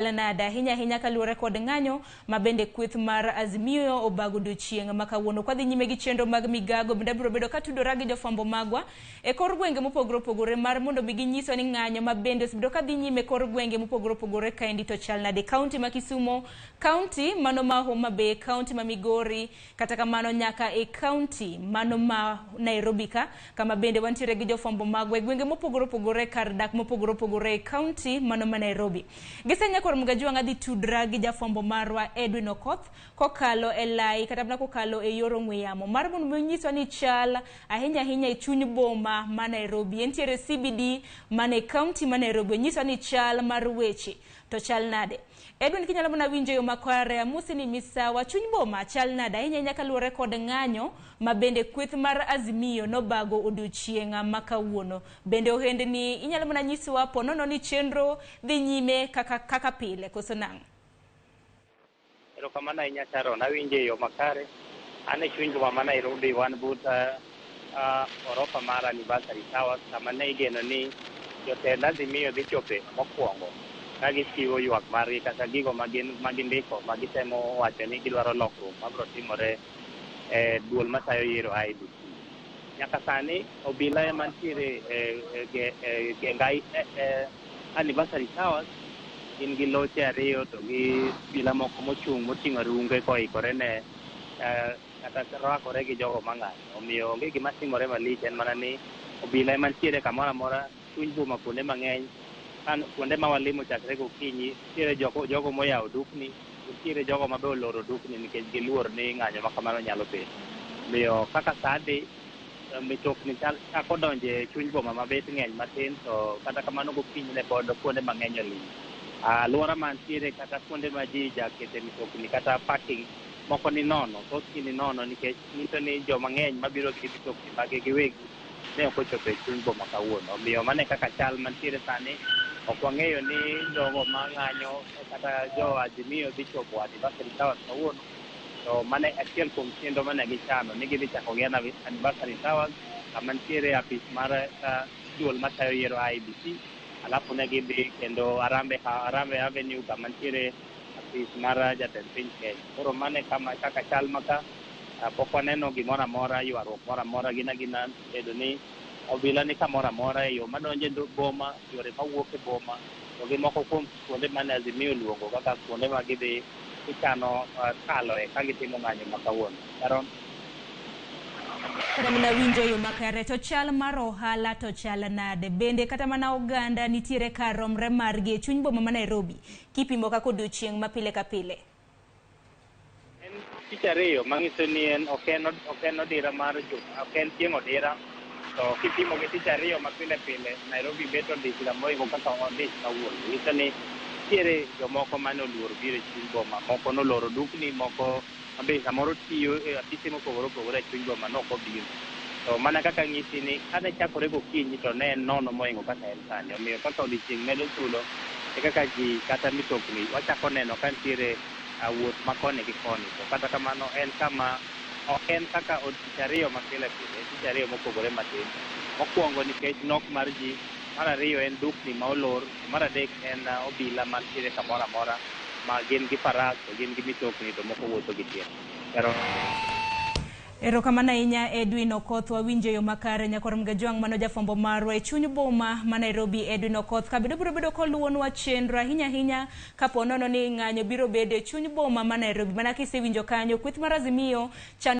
Nade ahinya ahinya kaluwore kod ng'anyo ma bende kweth mar Azimio obago odiochieng' ma kawuono. Kwadhi nyime gi chenro mag migago bende abiro bedo katudora gi jofwambo magwa e kor gwenge mopogore opogore mar mondo mi ginyiswa ni ng'anyo ma bende osebedo kadhi nyime e kor gwenge mopogore opogore kaendi to chal nade. Kaunti ma Kisumo, kaunti mano ma Homa Bay, kaunti ma Migori, kata kamano nyaka e kaunti mano ma Nairobi ka, kama bende wantiere gi jofwambo magwa e gwenge mopogore opogore kar dak mopogore opogore e kaunti mano ma Nairobi. Gisenya kor Mgajwang' adhi tudra gi jafwambo marwa Edwin Okoth kokalo e lai kata mana kokalo e yor ong'we yamo mar mondo mi onyiswa ni chal ahinya ahinya e chuny boma ma Nairobi. Entiere CBD man e kaunti ma Nairobi. Onyiswa ni chal mar weche to chal nade. Edwin kinyalo mana winjo yo makare amosi ni misawa chuny boma chal nade ahinya ahinya kaluwore kod ng'anyo ma bende kweth mar Azimio nobago odiochieng' ma kawuono. Bende ohendni inyalo mana nyiswa ponono ni chenro dhi nyime kaka, kaka pile koso nang'o? Erokamano ahinya Sharon, awinjo e yo makare. An e chuny boma ma Nairobi, wan but orofa mar Anniversary Towers kama ne igeno ni jotend Azimio dhi chope mokwongo ka gichiwo ywak margi kata gigo ma gindiko ma gitemo wacho ni gidwaro lokruok mabiro timore e duol matayo yiero IEBC. Nyaka sani obila ema nitiere e genga Anniversary Towers gin gi loche ariyo to gi obila moko mochung' moting'o runge koikore ne kata rwakore gi jogo mang'anyo. Omiyo onge gima timore malich en mana ni obila ema nitiere kamoro amora chuny boma kuonde mang'eny kuonde ma walimo chakre gokinyi nitiere jogo moyawo dukni nitiere jogo ma be oloro dukni nikech giluor ni ng'anyo ma kamano nyalo bedo. Omiyo kaka saa dhi mitokni chako donjo e chuny boma mabet ng'eny matin to kata kamano gokinyi ne pod kuonde mang'eny oling'. Alwora mantiere kata kuonde ma ji jakete mitokni kata parking moko ni nono, thothgi ni nono nikech nyiso ni joma ng'eny mabiro gi mitokni mage giwegi ne ok ochopo e chuny boma kawuono. Omiyo mano e kaka chal mantiere sani. Ok wang'eyo ni jogo mang'anyo kata jo Azimio dhi chopo Anniversary Towers kawuono. To mano e achiel kuom chenro mane gichano ni gidhi chako gi Anniversary Towers kama nitiere apis mar duol matayo yiero IEBC alafu ne gidhi kendo Harambee Avenue kama nitiere apis mar jatend piny Kenya. Koro mano e kama kaka chal maka pok waneno gimoro amora ywaruok moro amora gin agina bedo ni obila ni kamoro amora e yo madonjo e boma, yore mawuok e boma to gi moko kuom kuonde mane Azimio oluongo kaka kuonde ma gidhi gichano kaloe ka gitimo ng'anyo ma kawuono. Sharon? Kata mana winjo yo makare to chal mar ohala to chal nade? Bende kata mana oganda nitiere kar romre margi e chuny boma ma Nairobi kipimo kaka odiochieng' ma pile ka pile? En tich ariyo manyiso ni en ok en odira mar juma, ok en chieng' odira. To kipimo gi tich ariyo ma pile pile, Nairobi bet odichga mohingo kaka odich kawuono. Nyiso ni nitiere jomoko mane oluor biro e chuny boma, moko noloro dukni, moko mabe samoro tiyo e apise mopogore opogore e chuny boma nok obiro. To mana kaka anyisi ni kane chakore gokinyi to ne en nono mohingo kaka en sani. Omiyo kaka odiochieng' medo sudo e kaka ji kata mitokni wachako neno ka nitiere wuoth ma koni gi koni. To kata kamano en kama ok en kaka tich ariyo ma pile pile, en tich ariyo mopogore matin. Mokwongo nikech nok mar ji, mar ariyo en dukni ma olor, mar adek en obila mantiere kamoro amora ma gin gi faras to gin gi mitokni to moko wuotho gi tiendgi. Erokamano ahinya Edwin Okoth, wawinjo yo makare nyakwar Mgajwang' mano jafwambo marwa e chuny boma ma Nairobi. Edwin Okoth kabedo biro bedo koluwonwa chenro ahinya ahinya kapo nono ni ng'anyo biro bedo e chuny boma ma Nairobi. Mana kisewinjo kanyo kweth mar Azimio chano